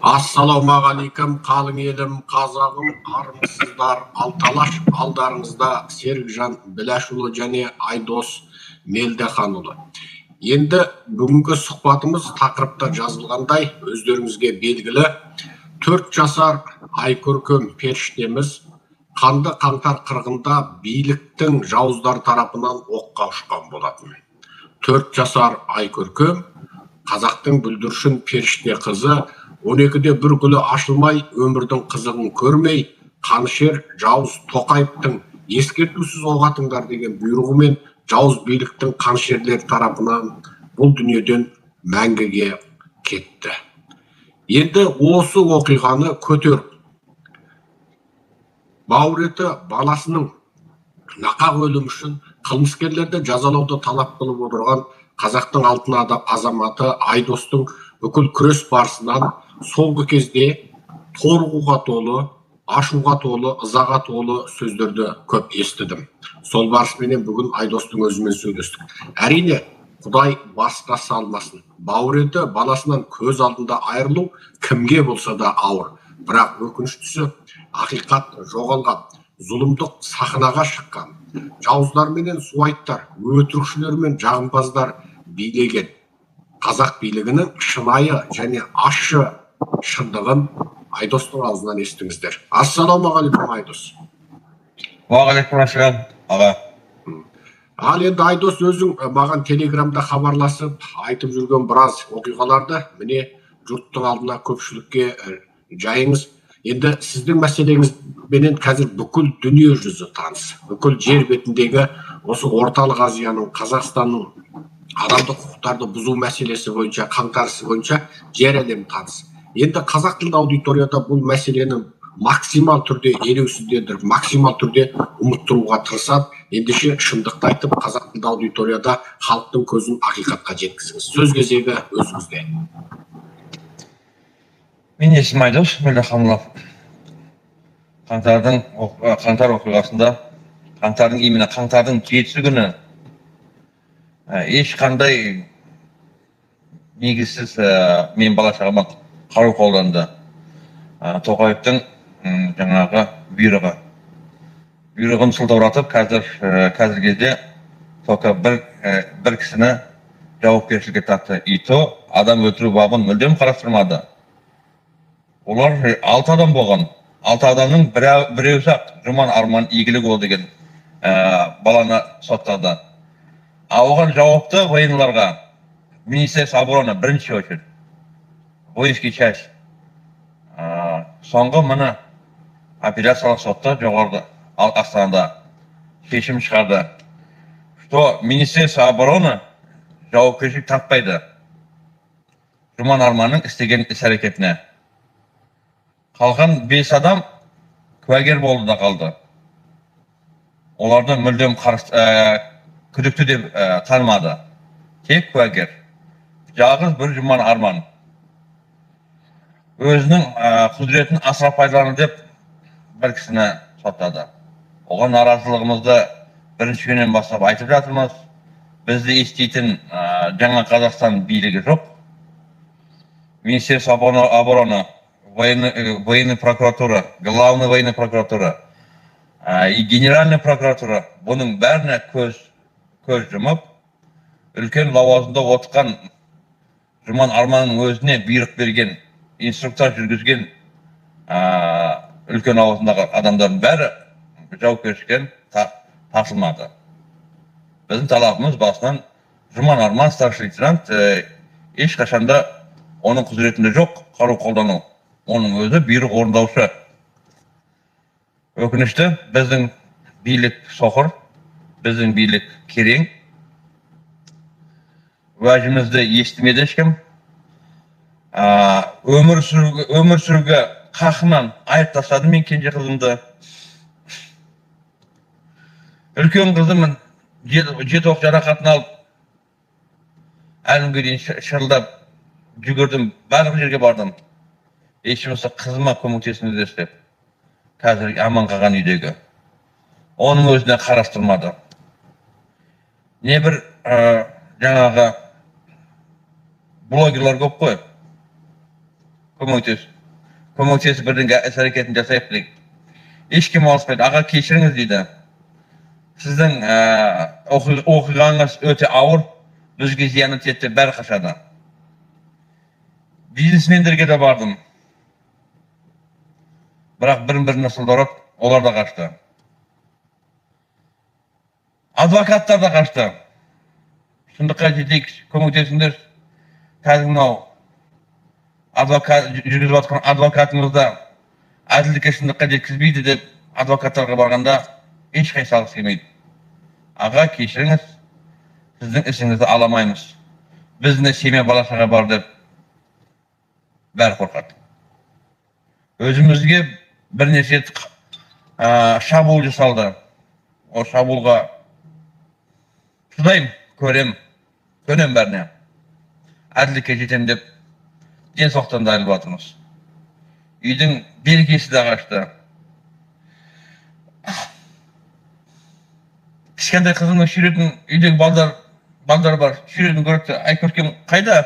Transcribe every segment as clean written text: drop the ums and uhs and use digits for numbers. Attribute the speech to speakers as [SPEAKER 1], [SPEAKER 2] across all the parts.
[SPEAKER 1] Ассалаумағалейкум, қалың елім, қазағым, армысыздар, Алты Алаш! Алдарыңызда Серікжан Біләшұлы және Айдос Мелдеханұлы. Енді бүгінгі сұхбатымыз тақырыпта жазылғандай, өздеріңізге белгілі, 4 жасар Айкөркем періштеміз қанды қаңтар қырғында биліктің жауыздар тарапынан оққа ұшқан болатын. 4 жасар Айкөркем, қазақтың бүлдіршін періште қызы, 12-де бір гүлі ашылмай, өмірдің қызығын көрмей, қанішер жауыз Тоқаевтың ескертусіз оқ атыңдар деген бұйрығымен жауыз биліктің қанішерлері тарапынан бұл дүниеден мәңгіге кетті. Енді осы оқиғаны көтеріп, бауыр еті баласының нақақ өлімі үшін қылмыскерлерді жазалауды талап қылып отырған қазақтың алтын азаматы Айдостың бүкіл күрес барысынан соңғы кезде торығуға толы, ашуға толы, ызаға толы сөздерді көп естідім. Сол барысменен бүгін Айдостың өзімен сөйлестік. Әрине, құдай басқа салмасын, бауыр еті баласынан көз алдында айырылу кімге болса да ауыр. Бірақ өкініштісі, ақиқат жоғалған, зұлымдық сахнаға шыққан, жауыздар менен суайттар, өтірікшілер мен жағымпаздар билеген қазақ билігінің шынайы және ащы шындығын Айдостың аузынан естіңіздер. Ассалаумағалейкум, Айдос!
[SPEAKER 2] Уағалейкум ассалам, аға.
[SPEAKER 1] Ал енді, Айдос, өзің маған Телеграмда хабарласып айтып жүрген біраз оқиғаларды міне жұрттың алдына, көпшілікке жайыңыз. Енді сіздің мәселеңізбенен қазір бүкіл дүние жүзі таныс. Бүкіл жер бетіндегі осы Орталық Азияның, Қазақстанның адамдық құқықтарды бұзу мәселесі бойынша, қаңтар ісі бойынша жер әлем таныс. Енді қазақ тілді аудиторияда бұл мәселені максимал түрде елеусіздендіріп, максимал түрде ұмыттыруға тырысады. Ендеше шындықты айтып, қазақ тілді аудиторияда халықтың көзін ақиқатқа жеткізіңіз. Сөз кезегі өзіңізде.
[SPEAKER 2] Мен есімім Айдос Мелдеханұлы. Қаңтар оқиғасында, қаңтардың, именно қаңтардың 7-сі күні ешқандай негізсіз мен бала шағама қару қолданды. Тоқаевтың жаңағы бұйрығын сылтауратып, қазіргі кезде только бір кісіні жауапкершілікке тартты, и то адам өлтіру бабын мүлдем қарастырмады. Олар алты адам болған. Алты адамның біреусі ақ, Жұман Арман Игілікұлы деген баланы соттады. А оған жауапты военныйларға Министерство обороны, бірінші очередь воинский часть. Соңғы міне апелляциялық сотта жоғарғы Астанада шешім шығарды, что Министерство обороны жауапкершілік тартпайды Жұман Арманның істеген іс әрекетіне. Қалған бес адам куәгер болды да қалды. Оларды мүлдем күдікті деп танымады, тек куәгер. Жалғыз бір Жұман Арман өзінің құзыретін асыра пайдаланды деп бір кісіні соттады. Оған наразылығымызды бірінші күннен бастап айтып жатырмыз. Бізді еститін жаңа Қазақстан билігі жоқ. Министерство обороны, военная прокуратура, главная военная прокуратура и генеральная прокуратура бұның бәріне көз жұмып, үлкен лауазымда отырған Жұман Арманның өзіне бұйрық берген, инструктаж жүргізген үлкен лауазымдағы адамдардың бәрі жауапкершіліктен тартылмады. Біздің талабымыз басынан: Жұман Арман старший лейтенант, ешқашанда оның құзыретінде жоқ қару қолдану, оның өзі бұйрық орындаушы. Өкінішті, біздің билік соқыр, біздің билік керең. Уәжімізді естімеді ешкім. Өмір сүруге қақынан айырып тастады мен кенже қызымды. Үлкен қызым жеті оқ жарақатын алып, әлі күнге дейін шырылдап жүгірдім, барлық жерге бардым, еш болмаса қызыма көмектесіңіздерші деп. Қазір аман қалған үйдегі, оның өзіне қарастырмады. Не бір Жаңағы блогерлар көп қой, көмектес, көмектесіп, бірдеңе іс әрекетін жасайық дейік. Ешкім алыспайды. «Аға, кешіріңіз, – дейді, – сіздің оқиғаңыз өте ауыр, бізге зияны тиеді», – деп бәрі қашады. Бизнесмендерге де бардым, бірақ бірін біріне сылтаурап, олар да қашты. Адвокаттар да қашты. «Шындыққа жетейік, көмектесіңдер». Қазір мынау адвокат, жүргізіп жатқан адвокатымыз да әділдікке, шындыққа жеткізбейді деп, адвокаттарға барғанда ешқайсысы алғысы келмейді. «Аға, кешіріңіз, сіздің ісіңізді ала алмаймыз, біздің де семья, бала шаға бар», – деп бәрі қорқады. Өзімізге бірнеше рет шабуыл жасалды. Ол шабуылға шыдаймын, көрем, көнем бәріне, әділдікке жетемін деп денсаулықтан да айырылып жатырмыз. Үйдің берекесі де қашты. Кішкентай қызымның суретін, үйдегі балдар бар, суретін көреді де, «Айкөркем қайда?»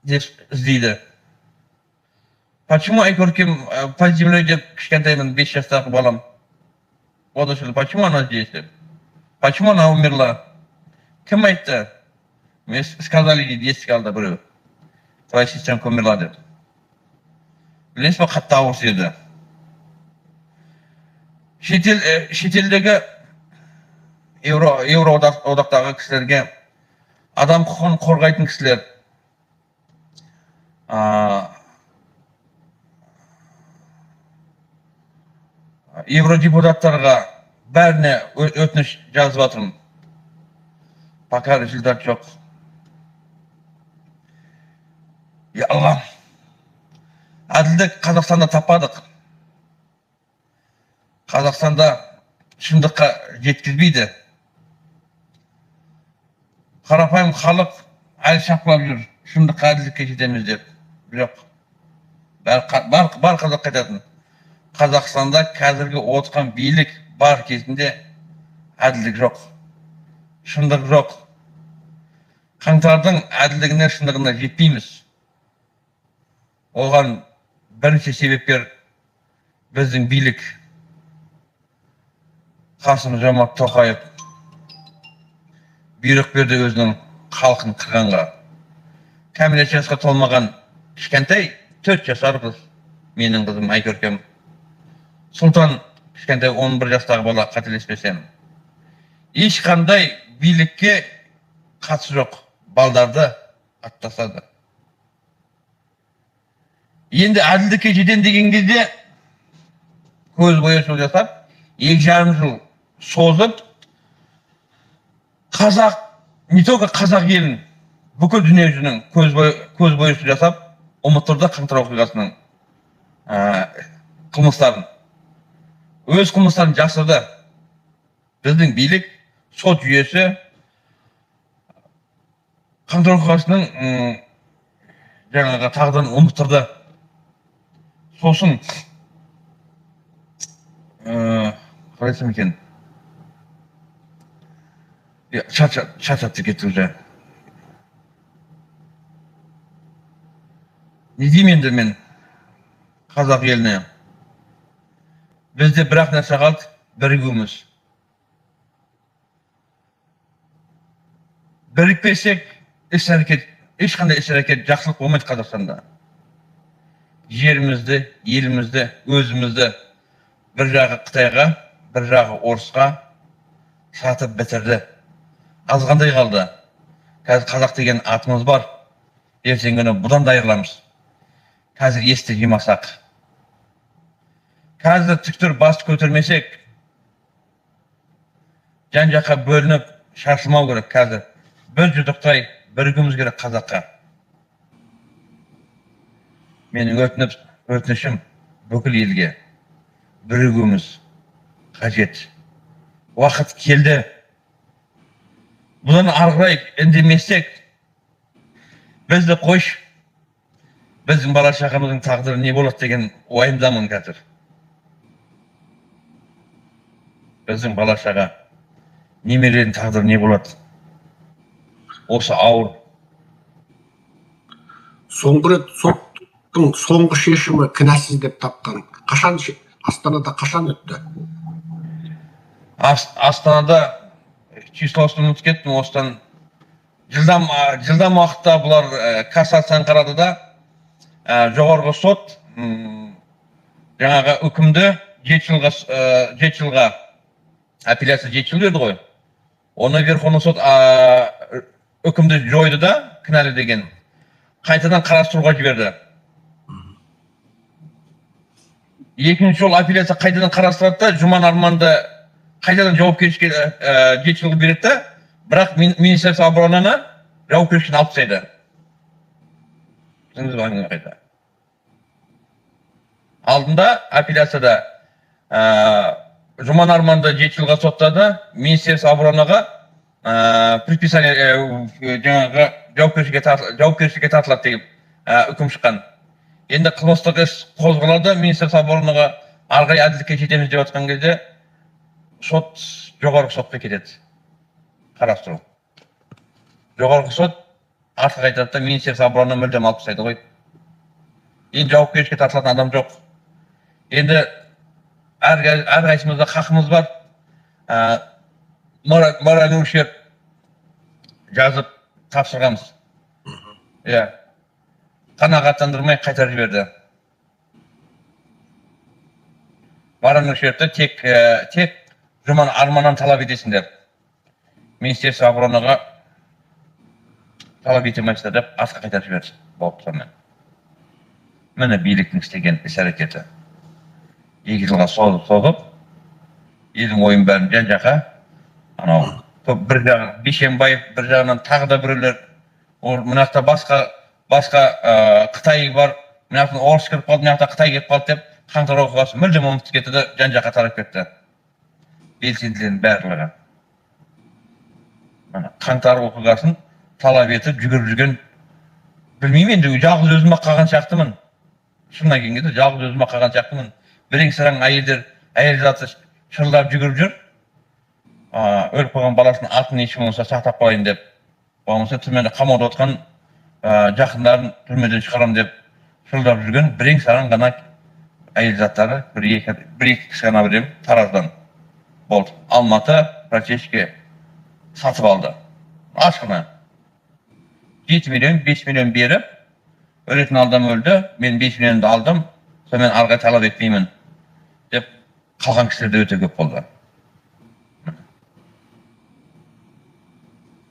[SPEAKER 2] деп іздейді. «Почему Айкөркем под землей?» деп, кішкентайынан, 5 жастағы балам вот, «Почему она здесь?» деп, «Почему она умерла? Кім айтты?» «Мне сказали, – дейді, – есік алда біреу, твоя сестренка умерла», – деп. Білесіз ба, қатты ауыр тиді. Шетелдегі Еуро одақтағы кісілерге, адам құқығын қорғайтын кісілер, евродепутаттарға, бәріне өтініш жазып жатырмын. Пока результат жоқ. Я Алла, әділдік Қазақстанда таппадық. Қазақстанда шындыққа жеткізбейді. Қарапайым халық әлі шапқылап жүр, шындыққа, әділдікке жетеміз деп. Жоқ, бәрі бар қазақ айтатын, Қазақстанда қазіргі отырған билік бар кезінде әділдік жоқ, шындық жоқ. Қаңтардың әділдігіне, шындығына жетпейміз. Оған бірінші себепкер біздің билік, Қасым Жомарт Тоқаев бұйрық берді өзінің халқын қырғанға. Кәмелет жасқа толмаған кішкентай 4 жасар қыз, менің қызым Айкөркем, Сұлтан, кішкентай 11 жастағы бала, қателеспесем, ешқандай билікке қатысы жоқ балдарды атып тастады. Енді әділдікке жетем деген кезде көз бояушылық жасап, 2,5 жыл созып, қазақ, не только қазақ елін, бүкіл дүние жүзінің көз бояушылық жасап, ұмыттырды қаңтар оқиғасының қылмыстарын, өз қылмыстарын жасырды. Біздің билік, сот жүйесі қаңтар оқиғасының жаңағы тағдырын ұмыттырды. Сосын қалай айтсам екен, шаршап та кетті уже. Не деймін енді мен қазақ еліне? Бізде бір ақ нәрсе қалды: бірігуіміз. Бірікпесек, іс әрекет, ешқандай іс әрекет, жақсылық болмайды Қазақстанда. Жерімізді, елімізді, өзімізді бір жағы Қытайға, бір жағы орысқа сатып бітірді. Азғандай қалды. Қазір қазақ деген атымыз бар, ертеңгі күні бұдан да айырыламыз, қазір есті жимасақ, қазір тік тұрып бас көтермесек, жан жаққа бөлініп шашылмау керек. Қазір бір жұдырықтай бірігуіміз керек қазаққа. Менің өтінішім бүкіл елге: бірігуіміз қажет, уақыт келді. Бұдан ары қарай үндемесек, бізді қойшы, біздің бала шағамыздың тағдыры не болады деген уайымдамын қазір. Біздің бала шаға, немерелердің тағдыры не болады? Осы ауыр.
[SPEAKER 1] Соңғы рет соттың соңғы шешімі кінәсіз деп тапқан қашан, Астанада қашан өтті?
[SPEAKER 2] Астанада числосын ұмытып кеттім. Осыдан жылдам уақытта бұлар кассацияны қарады да, жоғарғы сот жаңағы үкімді 7 жылға, 7 жылға, апелляция 7 жыл берді ғой, оны Верховный сот үкімді жойды да, кінәлі деген, қайтадан қарастыруға жіберді. Екінші жол апелляция қайтадан қарастырады да, Жұман Арманды қайтадан жауапкершілікке 7 жыл береді да, бірақ Министерство оборонаны жауапкершіліктен алып тастайды. Түсіндіңіз ба әңгіме қайда? Алдында апелляцияда Жұман Арманды 7 жылға соттады, Министерство оборонаға предписание, жаңағы жауапкершілікке тартылады деген үкім шыққан. Енді қылмыстық іс қозғалады Министерство оборонаға, ары қарай әділдікке жетеміз деп жатқан кезде сот жоғарғы сотқа кетеді қарастыру. Жоғарғы сот артқа қайтады да, Министерство обороны мүлдем алып тастайды ғой. Енді жауапкершілікке тартылатын адам жоқ. Енді әрқайсымызда хақымыз бар, моральный ущерб жазып тапсырғанбыз, иә, қанағаттандырмай қайтарып жіберді. Моральный ущербті тек Жұман Арманнан талап етесіңдер, Министерство оборонаға талап ете алмайсыздар деп артқа қайтарып жіберді. Болды, сонымен. Міне, биліктің істеген іс әрекеті. 2 жылға созып созып елдің ойын бәрін жан жаққа, анау бір жағы Бейшенбаев, бір жағынан тағы да біреулер, ол мына жақта басқа Қытай бар, мына жақтан орыс кіріп қалды, мына жақта қытай келіп қалды деп қаңтар оқиғасы мүлдем ұмытып кетті да, жан жаққа тарап кетті белсенділердің барлығы. Міне, қаңтар оқиғасын талап етіп жүгіріп жүрген, білмеймін енді, жалғыз өзім ақ қалған сияқтымын. Шынына келген кезде жалғыз өзім ақ қалған сияқтымын. Бірең сараң әйелдер, әйел заты шырылдап жүгіріп жүр, өліп қалған баласының атын еш болмаса сақтап қалайын деп, болмаса түрмеде қамауда отқан жақындарын түрмеден шығарамын деп шырылдап жүрген бірең сараң ғана әйел заттары, бір екі кісі ғана білемін Тараздан. Болды, Алматы практически сатып алды ашығына. 7 миллион, 5 миллион беріп, өлетін адам өлді, мен 5 миллионды алдым, сонымен ары қарай талап етпеймін деп қалған кісілер де өте көп болды.